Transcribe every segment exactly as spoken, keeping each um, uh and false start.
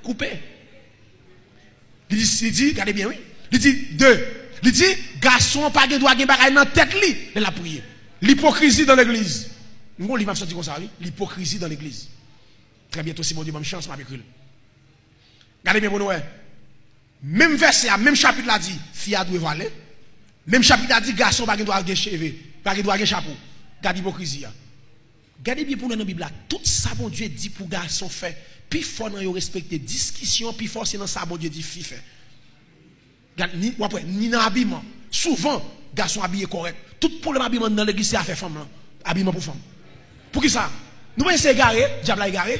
Koupe. Li di, li di, gade byen, wi. Li di, de. Li di, gason an pa gen dwa gen bagay nan tèt li lè l ap priye. Lipokrizi dan legliz. M gon liv m ap sòti konsa, wi. Lipokrizi dan legliz. Trè byento, si Bondye ban m chans, m ap ekri l. Gade byen pou nou wè. Menm vèsè a, menm chapit la di, fi a dwe vwale. Menm chapit la di, gason pa gen dwa gen cheve, pa gen dwa gen chapo. Gade ipokrizi a. Gade byen pou nou nan Bib la. Tout sa Bondye di pou gason fè, pifò nan yo respekte. Diskisyon, pifò se nan sa Bondye di fi fè. Gad, ni, w ap wè, ni nan abiman. Souvan, gason abiye kòrèk. Tout pwoblèm abiman nan legliz se afè fanm lan. Abiman pou fanm. Poukisa? Nou panse se egare, dyab la egare?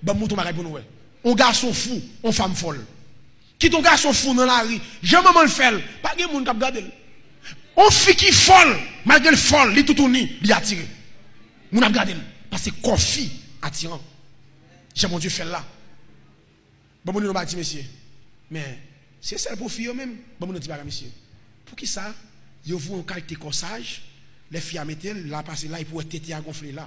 Ban m montre yon bagay pou nou wè. On gason fou, on fanm fòl. Kit on gason fou nan lari, jan manman l fè l, pa gen moun k ap gade l. On fi ki fòl, malgre l fòl, li toutouni, li atire. Moun ap gade l, paske kò fi atiran. Jan Bondye fè l la. Bon, moun yo ba ti mesye. Men, se sèl pou fi yo menm. Bon, moun yo ti bagay mesye. Poukisa yo voye yon kalite kòsaj, lè fi a mete l, la pase la, epi w wè tete a gonfle la.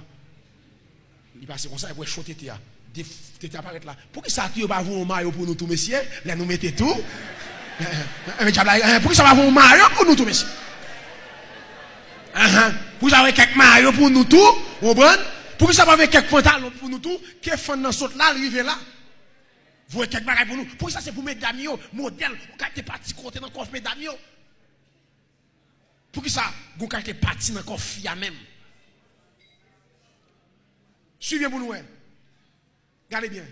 Li pase konsa, epi w wè cho tete a. De tete a parèt la. Poukisa tou yo pa voye yon mayo pou nou tou, mesye, lè nou mete tou? Eh, eh, men dyab la, eh, poukisa pa voye yon mayo pou nou tou, mesye? Ahan. Poukisa pa voye kèk mayo pou nou tou? Ou konprann? Poukisa pa voye kèk pantalon pou nou tou? Ke fann nan sot la, l rive la. Voye kèk bagay pou nou. Poukisa se pou medam yo, modèl, yon kalite pati kote nan kò medam yo? Poukisa gon kalite pati nan kò fi a menm? Swiv byen pou nou wè. Gade byen.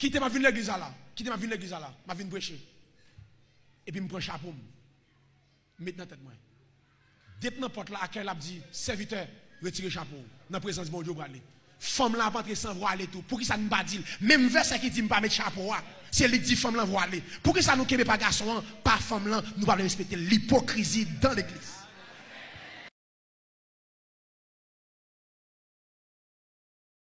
Kite m ap vin legliz la la. Kite m ap vin legliz la la. M ap vin preche. Epi m pran chapo m. M met nan tèt mwen. Depi nan pòt la, akèy la ap di, sèvitè, retire chapo w. Nan prezans Bondye w prale. Fanm lan ap antre san vwale tou. Poukisa n pa di l? Menm vèsè ki di m pa met chapo a, se li k di fanm lan vwale. Poukisa nou kenbe pa gason an, pa fanm lan, nou pa vle respekte l? Lipokrizi dan legliz.